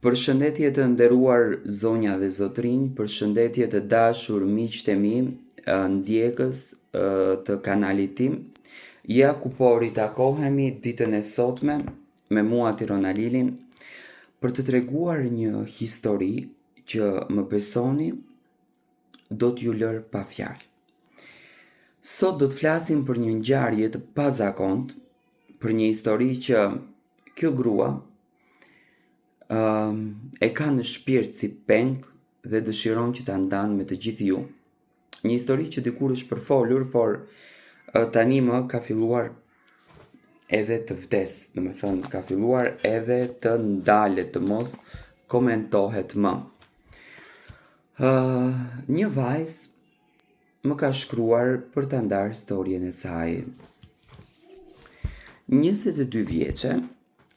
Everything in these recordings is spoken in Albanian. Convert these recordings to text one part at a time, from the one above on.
Përshëndetje të nderuar zonja dhe zotërinj, përshëndetje të dashur miqtë e mi, ndjekës të kanalit tim. Ja ku po ritakohemi ditën e sotme me mua Tiron Alilin për të treguar një histori që më besoni do t'ju lërë pa fjalë. Sot do të flasim për një ngjarje të pazakontë, për një histori që kjo grua uh, e ka në shpirt si peng dhe dëshiron që ta ndajë me të gjithë ju. Një histori që dikur është përfolur, por uh, tani më ka filluar edhe të vdesë, domethënë ka filluar edhe të ndalet, të mos komentohet më. Uh, një vajzë më ka shkruar për ta ndarë storjen e saj. 22 vjeçe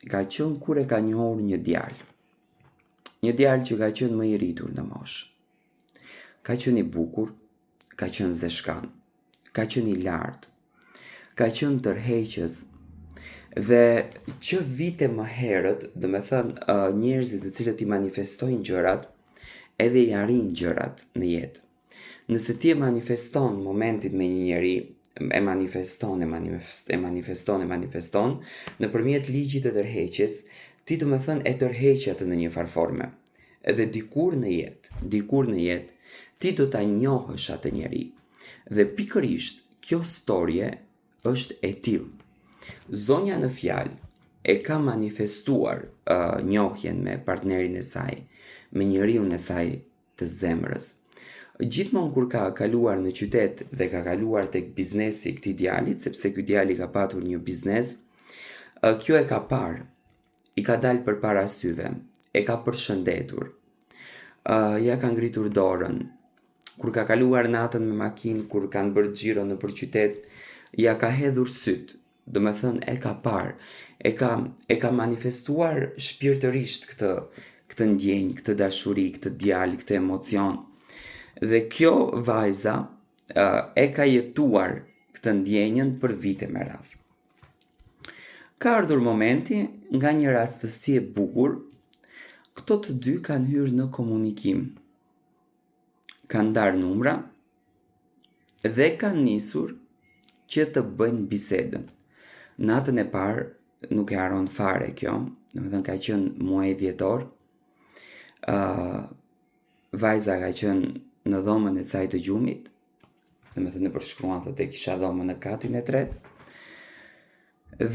ka qenë kur e ka njohur një djalë. Një djalë që ka qenë më i rritur në moshë. Ka qenë i bukur, ka qenë zeshkan, ka qenë i lartë, ka qenë tërheqës dhe që vite më herët, domethënë njerëzit të cilët i manifestojnë gjërat, edhe i arrijnë gjërat në jetë. Nëse ti e manifeston momentin me një njeri, e manifeston, e manifeston, e manifeston, e manifeston, nëpërmjet ligjit të tërheqjes, ti domethënë e tërheq atë në një farë forme. Edhe dikur në jetë, dikur në jetë, ti do ta njohësh atë njeri. Dhe pikërisht kjo storje është e tillë. Zonja në fjalë e ka manifestuar uh, njohjen me partnerin e saj, me njeriun e saj të zemrës. Gjithmonë kur ka kaluar në qytet dhe ka kaluar tek biznesi i këtij djalit, sepse ky djali ka patur një biznes, kjo e ka parë, i ka dalë përpara syve, e ka përshëndetur, ia ka ngritur dorën. Kur ka kaluar natën me makinë, kur kanë bërë xhiro nëpër qytet, ia ka hedhur sytë, domethënë e ka parë, e ka e ka manifestuar shpirtërisht këtë këtë ndjenjë, këtë dashuri, këtë djalë, këtë emocion. Dhe kjo vajza e ka jetuar këtë ndjenjën për vite me radhë. Ka ardhur momenti nga një rastësi e bukur, këto të dy kanë hyrë në komunikim. Kanë ndarë numra dhe kanë nisur që të bëjnë bisedën. Natën e parë nuk e harron fare kjo, domethënë ka qenë muaji dhjetor. ë uh, vajza ka qenë në dhomën e saj të gjumit, domethënë e përshkruan thotë e kisha dhomën në katin e tretë.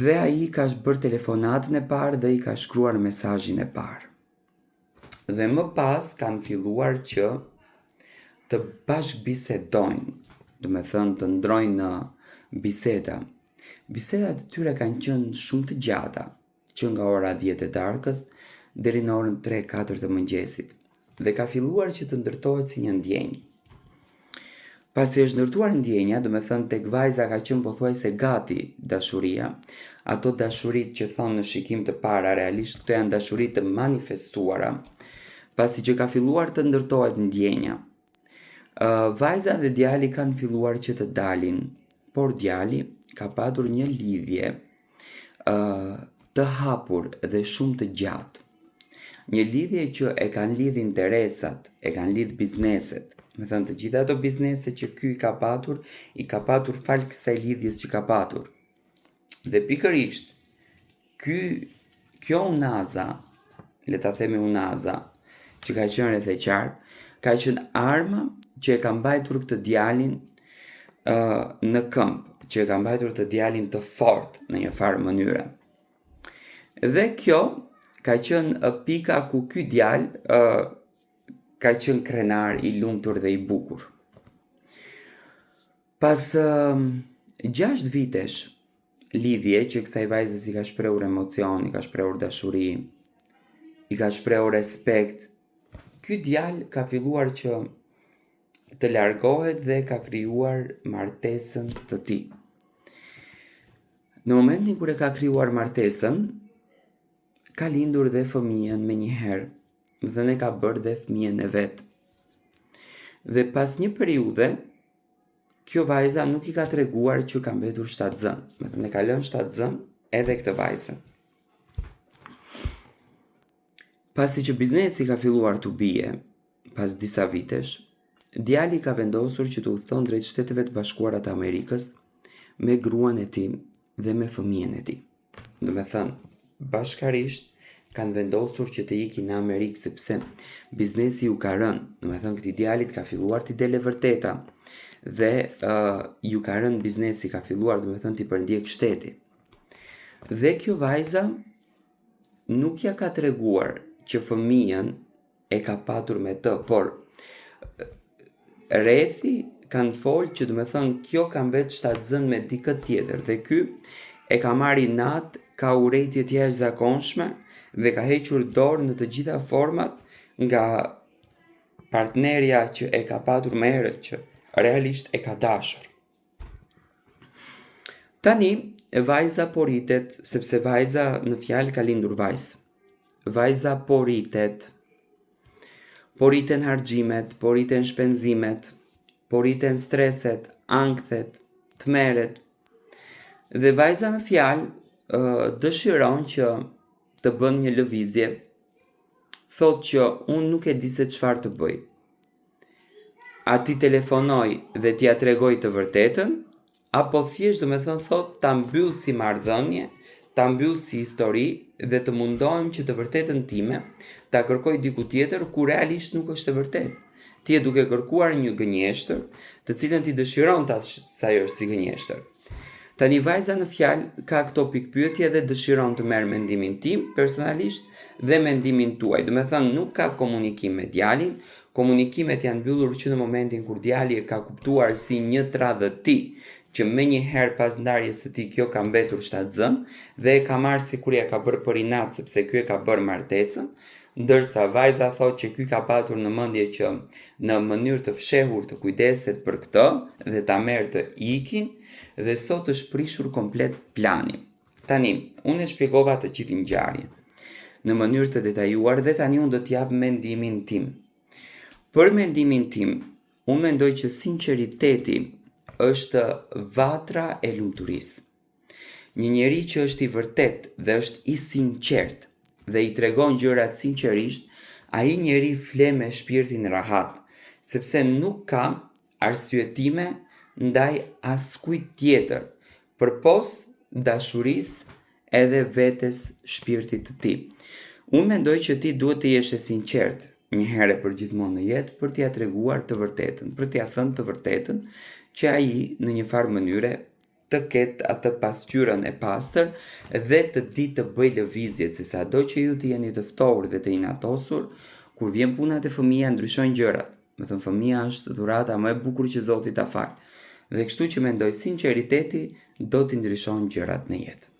Dhe ai ka bërë telefonatën e parë dhe i ka shkruar mesazhin e parë. Dhe më pas kanë filluar që të bashkëbisedojnë, domethënë të ndrojnë biseda. Bisedat e tyre kanë qenë shumë të gjata, që nga ora 10 e darkës deri në orën 3-4 të mëngjesit dhe ka filluar që të ndërtohet si një ndjenjë. Pasi është ndërtuar ndjenja, domethënë tek vajza ka qenë pothuajse gati dashuria, ato dashuritë që thonë në shikim të parë, realisht këto janë dashuri të manifestuara, pasi që ka filluar të ndërtohet ndjenja. Uh, vajza dhe djali kanë filluar që të dalin, por djali ka patur një lidhje uh, të hapur dhe shumë të gjatë. Një lidhje që e kanë lidh interesat, e kanë lidh bizneset. Domethënë të gjitha ato biznese që ky i ka patur, i ka patur falë kësaj lidhjes që ka patur. Dhe pikërisht, ky, kjo unaza, le ta themi unaza, që ka qenë rreth e qark, ka qenë arma që e ka mbajtur këtë djalin uh, në këmbë, që e ka mbajtur këtë djalin të fortë në një farë mënyre. Dhe kjo ka qenë pika ku ky djalë uh, ka qenë krenar, i lumtur dhe i bukur. Pas uh, 6 vitesh lidhje që kësaj vajzës i ka shprehur emocion, i ka shprehur dashuri, i ka shprehur respekt, ky djalë ka filluar që të largohet dhe ka krijuar martesën të tij. Në momentin kur e ka krijuar martesën, ka lindur dhe fëmijën menjëherë, dhe e ka bërë dhe fëmijën e vet. Dhe pas një periudhe, kjo vajza nuk i ka treguar që ka mbetur shtatzënë, domethënë e ka lënë shtatzënë edhe këtë vajzën. Pasi që biznesi ka filluar t'u bie, pas disa vitesh, djali ka vendosur që të udhëton drejt Shteteve të Bashkuara të Amerikës me gruan e tij dhe me fëmijën e tij. Domethënë, bashkarisht kanë vendosur që të ikin në Amerikë sepse biznesi ju ka rënë. Domethënë, këtij djalit ka filluar t'i del e vërteta dhe uh, ju ka rënë biznesi, ka filluar domethënë t'i përndjek shteti. Dhe kjo vajza nuk ia ka treguar që fëmijën e ka patur me të, por rrethi kanë fol që domethënë kjo ka mbet shtatzënë me dikë tjetër dhe ky e ka marrë inat, ka urrejtje të jashtëzakonshme dhe ka hequr dorë në të gjitha format nga partnerja që e ka patur më herët që realisht e ka dashur. Tani, vajza po rritet, sepse vajza në fjalë ka lindur vajzë. Vajza po rritet, po rriten harxhimet, po rriten shpenzimet, po rriten streset, ankthet, tmerret. Dhe vajza në fjalë dëshiron që të bën një lëvizje. Thotë që unë nuk e di se çfarë të bëj. A t'i telefonoj dhe t'ia tregoj të vërtetën, apo thjesht domethënë thotë ta mbyll si marrëdhënie, ta mbyll si histori dhe të mundohem që të vërtetën time ta kërkoj diku tjetër ku realisht nuk është e vërtetë. Ti je duke kërkuar një gënjeshtër, të cilën ti dëshiron ta sajosh si gënjeshtër. Tani vajza në fjalë ka këto pikëpyetje dhe dëshiron të merr mendimin tim personalisht dhe mendimin tuaj. Domethënë nuk ka komunikim me djalin, komunikimet janë mbyllur që në momentin kur djali e ka kuptuar si një tradhëti, që menjëherë pas ndarjes së tij kjo ka mbetur shtatzënë dhe e ka marrë sikur ia ka bërë për inat sepse ky e ka bërë martesën, Ndërsa vajza thotë që ky ka patur në mendje që në mënyrë të fshehur të kujdeset për këtë dhe ta merr të ikin dhe sot është prishur komplet plani. Tani, unë e shpjegova të gjithë ngjarjen në mënyrë të detajuar dhe tani unë do të jap mendimin tim. Për mendimin tim, unë mendoj që sinqeriteti është vatra e lumturisë. Një njeri që është i vërtetë dhe është i sinqertë dhe i tregon gjërat sinqerisht, ai njeri fle me shpirtin rahat, sepse nuk ka arsyetime ndaj askujt tjetër, përpos dashurisë edhe vetes shpirtit të tij. Unë mendoj që ti duhet të jesh e sinqertë një herë e përgjithmonë në jetë për t'ia treguar të vërtetën, për t'ia thënë të vërtetën që ai në një farë mënyre të ketë atë pasqyrën e pastër dhe të di të bëjë lëvizjet, se sado që ju të jeni të ftohur dhe të inatosur, kur vjen puna te fëmija ndryshojnë gjërat. Domethënë fëmija është dhurata më e bukur që Zoti ta fal. Dhe kështu që mendoj sinqeriteti do t'i ndryshon gjërat në jetë.